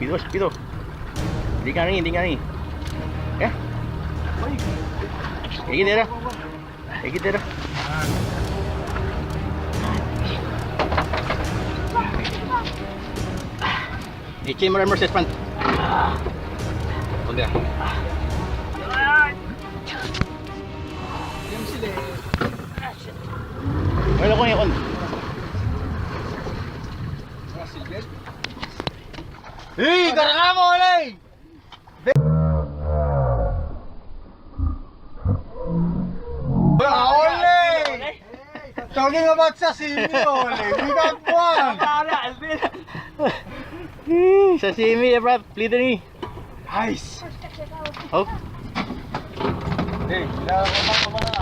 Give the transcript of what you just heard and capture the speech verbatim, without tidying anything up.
Dos, pido. Di ngii, di ngii. Eh? Eki dera. Eki dera. Eki mera mera sespan. Onde. Bueno, con, con. Hey, cargamos, ole! Ole! Talking about sashimi, ole! We got one! Sashimi, bro. Please, Nice. Oh. Hey, kailangan ko ba, ko ba na.